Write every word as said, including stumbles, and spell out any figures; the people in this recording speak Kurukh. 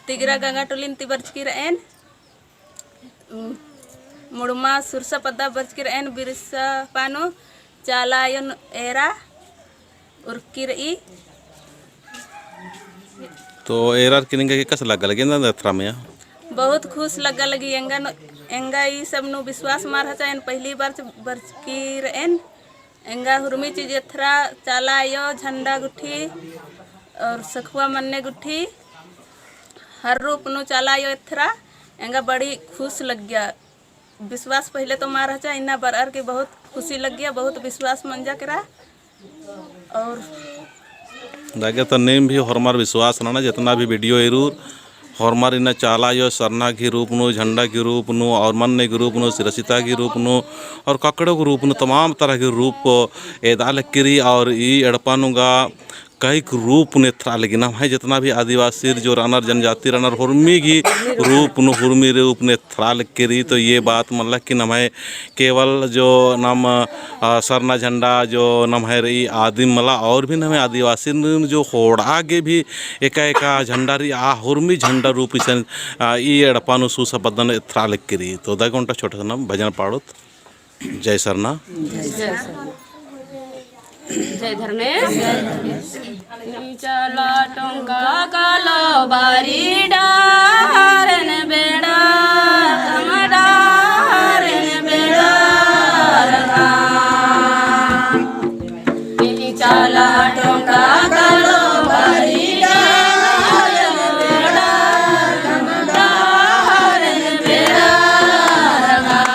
तिगरा गंगा टोलिन ती बरचकी र'एन। मुड़मा सुरसा पद्दा बरचकी र'एन। बिरसा पानु चाला आयोन एरा उरखकी र'ई। तो एरार किनिंगा के कस लग्गा लगी एन्दा एथरा मइय्याँ? बहुत खुश लग्गा लगी। एंगा नू, एंगा ई सब नू विश्वास मल रहचा। एन पहली बार बरचकी र'एन। एंगा हुरमी चीज एथरा, चाला आयो, झंडा गुट्ठी और सखुआ मन्ने गुट्ठी, हर रूप नू चाला आयो एथरा। एंगा बड़ी खुश लग्गिया। विश्वास पहले तो मल रहचा, इन्ना बर'अर की बहुत खुशी लग्गिया, बहुत विश्वास मंजा केरा। और दगे तो नीम भी होरमर विश्वास नना, जितना भी video एरूर, होरमर इन्ना चाला आयो सरना गही रूप नू, झंडा गही रूप नू और मन्ने गही रूप नू, सिरसिता गही रूप नू और ककड़ो गही रूप नू, तमाम तरह गही रूप एदा लगी र'ई। और ई एड़पा नू गा कई गही रूप नू एथरा लगी। नम्है जितना भी आदिवासी जो र'अनर, जनजाति र'अनर, हुरमी गही रूप नू, हुरमी रूप नू एथरा लगी र'ई। तो ये बात मला कि नम्है केवल जो नम, अ, सरना झंडा जो नम्है र'ई आदिम मला, और भी नम्है आदिवासी नू जो होड़ा गे भी एका एका झंडा र'ई, आ हुरमी झंडा रूप इसन, अ, ई एड़पा नू सुरसा पद्दा नू एथरा लगी र'ई। तो दगे ओन्टा छोटा सा नम भजन पाड़ोत। जय सरना। जय सरना। जय धर्मेस। चाला टोंका कालो बारी डहरेन बेड़ा, डहरेन बेड़ा रखा। चाला टोंका कालो बारी डहरेन बेड़ा, डहरेन बेड़ा रखा।